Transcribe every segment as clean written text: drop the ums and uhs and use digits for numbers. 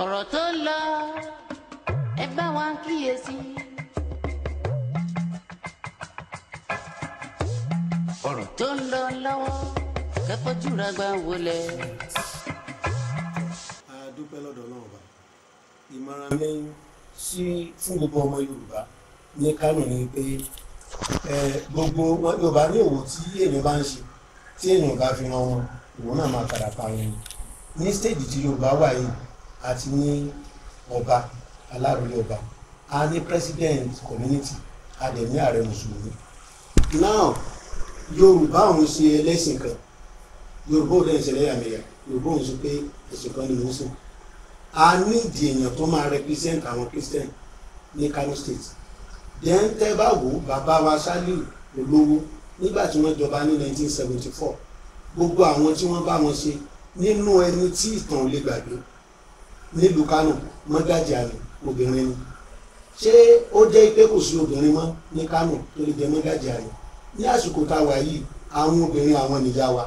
Ọ̀rọ̀ tó ń lọ, ẹ bá wa kíyèsí. Ọ̀rọ̀ tó ń lọ lọ́wọ́, kẹfọ́júra gbà wọlé. A dúpẹ́ lọ́dọ̀ Ọlọ́run Ọba. Ìmọ̀ràn mi sí fún gbogbo ọmọ Yorùbá ní Kánò ni pé gbogbo Yorùbá ní òwò tí èèyàn bá ń ṣe tí èèyàn bá fi ran wọn, òwò náà máa padà parun ni. Ní stéèjì tí Yorùbá wà yìí, àti ní ọba aláròlé ọba, a ní president community, a dẹ̀ ní ààrẹ mùsùlùmí. Now, Yorùbá òun ṣe ẹlẹ́sìn kan, Yorùbá ò dẹ̀ ń ṣe ẹlẹ́yàmẹ̀yà, Yorùbá òun ṣe pé ẹ̀sìn kan ni mò ń sìn. A nídìí èèyàn tó máa represent àwọn Christian ní Kano State. Then tẹ́ bá wò, bàbá wa Saliu Olówó, nígbà tí wọ́n jọba ní 1974, gbogbo àwọn tí wọ́n bá wọn ṣe, nínú ẹni tí ìtàn ò lè gbàgbé nílùú Kano, Mọ́gàjì àmì obìnrin ni. Ṣé ó jẹ́ pé kò sí obìnrin mọ́ ní Kano tó lè jẹ́ Mọ́gàjì àmì ní àsìkò tá a wà yìí? Àwọn obìnrin, àwọn nìyá wa,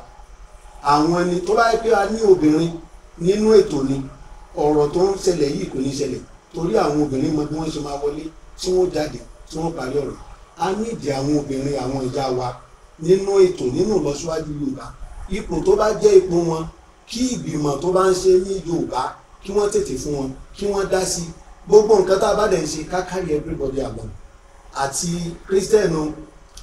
àwọn ni tó bá yẹ pé a ní obìnrin nínú ètò ni, ọ̀rọ̀ tó ń ṣẹlẹ̀ yìí kò ní ṣẹlẹ̀, torí àwọn obìnrin mọ bí wọ́n ṣe máa wọlé, tí wọ́n jáde, tí wọ́n parí ọ̀rọ̀. A nídìí àwọn obìnrin, àwọn ìyá wa nínú ètò, nínú ìlọsíwájú Yorùbá. Ipò tó bá jẹ́ ipò wọn, kí ìgbìmọ̀ tó bá ń ṣe ní Yorùbá, kí wọ́n tètè fún wọn, kí wọ́n dá sí gbogbo nǹkan tá a bá dẹ̀ ń ṣe, ká carry everybody along, àti Christian o,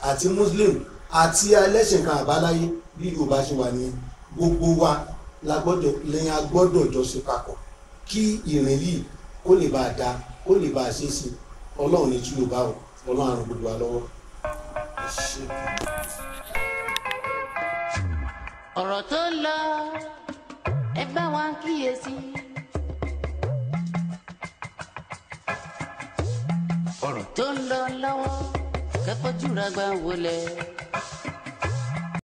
àti Muslim, àti ẹlẹ́sìn kan àbáláyé. Bí Yorùbá ṣe wà ní, gbogbo wa la gbọ́dọ̀ lẹ́yìn, a gbọ́dọ̀ jọ ṣe papọ̀ kí ìrìn yìí kó lè bá a da, kó lè bá a ṣe é ṣe. Ọlọ́run ní tí Yorùbá o, Ọlọ́run àrùn gbogbo wa lọ́wọ́. Ẹ ṣé. Ọ̀rọ̀ tó ń lọ, ẹ bá wa kíyèsí. Ọ̀rọ̀ tó ń lọ lọ́wọ́, kẹfọ́júra gbà wọlé.